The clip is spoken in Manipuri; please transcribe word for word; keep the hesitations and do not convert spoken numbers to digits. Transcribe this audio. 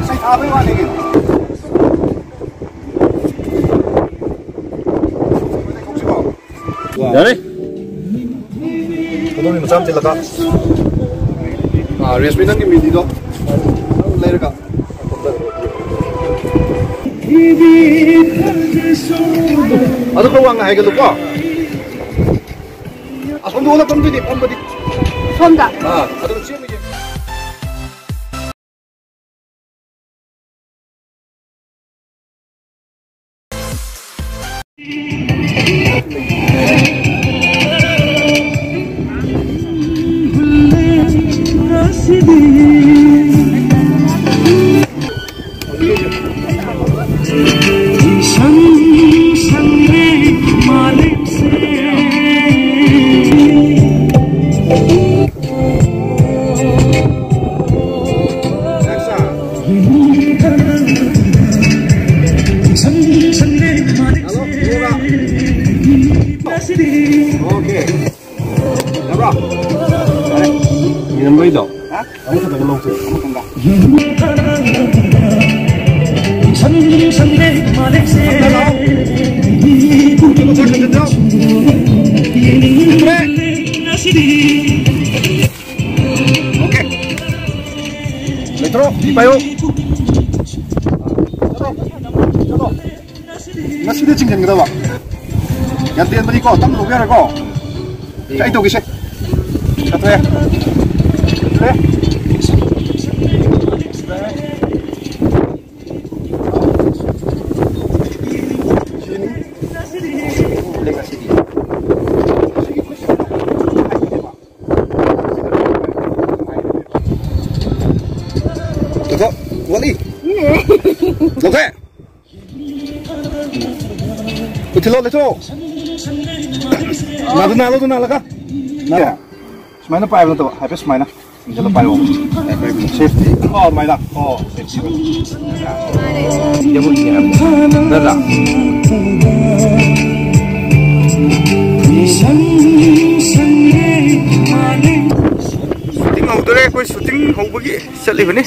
ꯏꯁꯩ ꯊꯥꯕꯩ ꯋꯥꯅꯤ ꯀꯩꯅꯣ꯫ ꯌꯥꯔꯦ꯫ ꯈꯨꯗꯣꯝꯕꯤ ꯃꯆꯥ ꯑꯃ ꯊꯤꯜꯂꯛꯀ꯫ ꯑꯥ, ꯔꯦꯁꯃꯤ, ꯅꯪꯒꯤ ꯃꯤꯗꯤꯗꯣ ꯂꯩꯔꯒ꯫ ꯑꯗꯨ ꯈꯔ ꯋꯥꯡꯅ ꯍꯥꯏꯒꯠꯂꯨꯀꯣ꯫ ꯑꯁꯣꯝꯗ ꯑꯣꯜꯂ ꯐꯝꯗꯣꯏꯅꯦ, ꯐꯝꯕꯗꯤ꯫ ꯁꯣꯝꯗ꯫ ꯑꯥ, ꯑꯗꯨꯝ ꯆꯦꯟꯕ ꯌꯦꯡ꯫ ꯌꯥꯕ꯭ꯔꯣ? ꯌꯥꯔꯦ꯫ ꯌꯦꯡꯕꯩꯗꯣ? ꯍꯥ? ꯑꯃꯈꯛꯇꯪ ꯂꯧꯁꯦ꯫ ꯑꯃꯈꯛꯇꯪꯒ꯫ ꯑꯝꯇ ꯂꯥꯛꯑꯣ꯫ ꯂꯥꯛꯇ꯭ꯔꯦ꯫ ꯑꯣꯀꯦ꯫ ꯂꯩꯊꯣꯔꯛꯑꯣ꯫ ꯐꯤ ꯄꯥꯏꯌꯣ꯫ ꯆꯠꯂꯣ꯫ ꯆꯠꯂꯣ꯫ ꯉꯁꯤꯗꯤ ꯆꯤꯡꯁꯤꯟꯒꯗꯕ꯫ ꯌꯥꯝ ꯇꯦꯟꯕꯅꯤꯀꯣ, ꯇꯞꯅ ꯂꯧꯕ ꯌꯥꯔꯣꯏꯀꯣ꯫ ꯁꯦ, ꯑꯩ ꯇꯧꯒꯦꯁꯦ꯫ ꯆꯠꯊꯣꯛꯑꯦ꯫ ꯆꯠꯊꯣꯛꯑꯦ꯫ ꯂꯧꯊꯣꯛ꯫ ꯋꯥꯠꯂꯤ꯫ ꯂꯧꯊꯣꯛꯑꯦ꯫ ꯄꯨꯊꯤꯜꯂꯣ, ꯂꯩꯊꯣꯛꯑꯣ꯫ ꯅꯥꯗꯨ ꯅꯥꯜꯂꯣ, ꯑꯗꯨ ꯅꯥꯜꯂꯒ꯫ ꯅꯥꯜꯂꯣ꯫ ꯁꯨꯃꯥꯏꯅ ꯄꯥꯏꯕ ꯅꯠꯇꯕ, ꯍꯥꯏꯐꯦꯠ ꯁꯨꯃꯥꯏꯅ꯫ ꯆꯤꯡꯁꯤꯜꯂ ꯄꯥꯏꯌꯣ꯫ ꯁꯦꯐꯇꯤ꯫ ꯑꯣ, ꯑꯗꯨꯃꯥꯏꯅ꯫ ꯑꯣ, ꯁꯦꯐꯇꯤ ꯑꯣꯏꯅ꯫ ꯅꯠꯇ꯭ꯔꯥ? ꯇꯧꯔꯦ, ꯑꯩꯈꯣꯏ ꯁꯨꯇꯤꯡ ꯍꯧꯕꯒꯤ ꯆꯠꯂꯤꯕꯅꯤ꯫